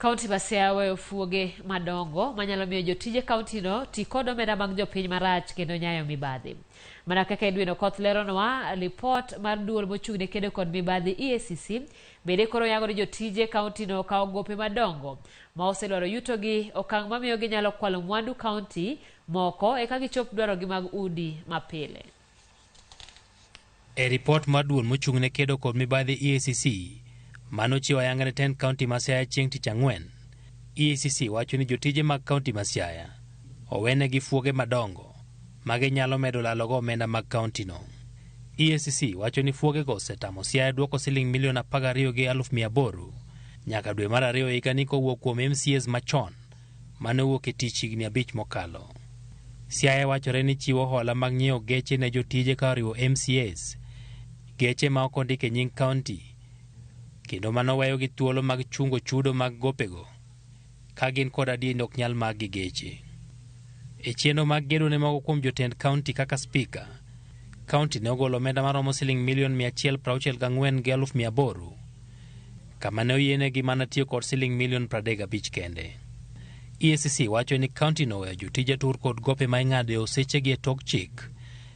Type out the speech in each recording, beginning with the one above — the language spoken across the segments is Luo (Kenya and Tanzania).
Kaunti ma Siaya weyo fuoge madongo manyalo miyo jotije kauntino ti kod omenda mag jopiny marach kendo nyayo mibadhi. Mana kaka Edwin Okoth leronwa, lipot mar duol mochung' ne kedo kod mibadhi EACC bende koro yango ni jotije kauntino okawo gope madongo ma oselwaro yutogi okang' mamiyo ginyalo kwalo mwandu kaunti moko eka gichop dwarogi mag udi mapile. E ripot mar duol mochung' ne kedo kod mibadhi EACC manochiwo ayanga ne tend kaunti ma Siaya chieng' tich ang'wen, EACC wacho ni jotije mag kaunti ma Siaya owenegi fuoge madongo ma ginyalo medo lalogo omenda mag kauntino. EACC wacho ni fuogego osetamo Siaya duoko siling milion 12,800 nyaka dwe mar ariyo higani kowuok kuom MCAs machon mane owuok e tich higni 5 mokalo. Siaya wachore ni chiwo hola mag nyiewo geche ne jotije ka oriwo MCAs, geche ma ok ondik e nying kaunti, kendo mano weyogi thuolo mag chungo chudo mag gopego ka gin kod adier ni ok nyal makgi geche. E chenro mag gedo ne moko kuom jotend kaunti kaka spika, kaunti ne ogolo omenda maromo siling milion 164,800 kama ne oyienegi mana tiyo kod siling milion 35 kende. EACC wacho ni kaunti no oweyo jotije tur kod gope ma ing'ado e osechegi e tok chik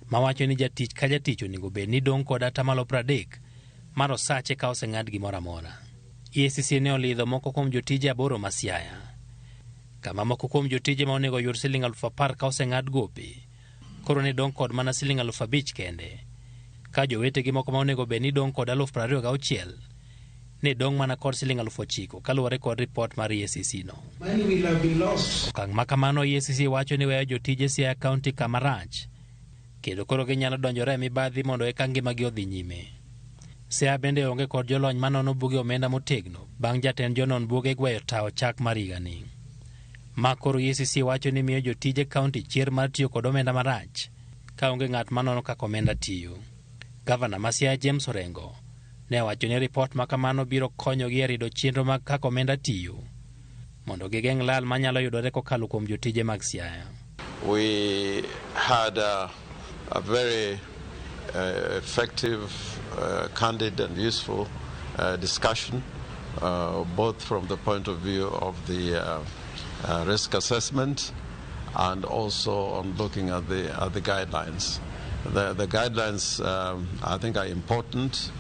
mawacho ni jatich ka jatich onego bed ni dong' kod atamalo 30 mar osache ka oseng'ad gimoro amora. EACC ne olidho moko kuom jotije 8 ma Siaya, kama moko kuom jotije ma onego oyud siling 10,000 ka oseng'ad gope koro ne dong' kod mana siling 5,000 kende, ka jowetegi moko ma onego bed ni dong' kod 26,000 ne dong' mana kod siling 9,000 kaluwore kod ripot mar EACC no. Okang' ma kamano EACC wacho ni weyo jotije Siaya County kama rach kendo koro ginyalo donjore e mibadhi mondo eka ngimagi odhi nyime. Siaya bende onge kod jolony manono buge omenda motegno bang' jatend jonon buge gweyo tawo chak mar higani. Ma koro EACC wacho ni miyo jotije kaunti chier mar tiyo kod omenda marach ka onge ng'at manono kaka omenda tiyo. Gavana ma Siaya James Orengo ne owacho ni ripot ma kamano biro konyogi e rido chenro mag kaka omenda tiyo mondo gigeng' lal manyalo yudore kokalo kuom jotije mag Siaya. We had a very effective, candid and useful discussion, both from the point of view of the risk assessment and also on looking at the guidelines. The guidelines, I think, are important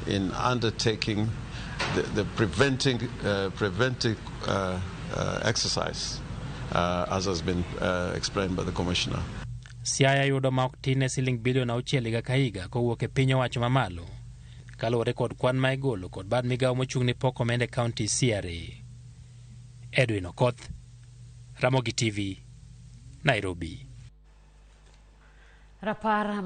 in undertaking the preventing exercise, as has been explained by the Commissioner. Siaya yudo ma ok tin ne siling bilion 6 higa ka higa kowuok e piny owacho mamalo kaluwore kod kwan ma igolo kod bad migawo mochung' ne pok omenda e kaunti CRA. Edwin Okoth, Ramogi TV, Nairobi. Rapar mar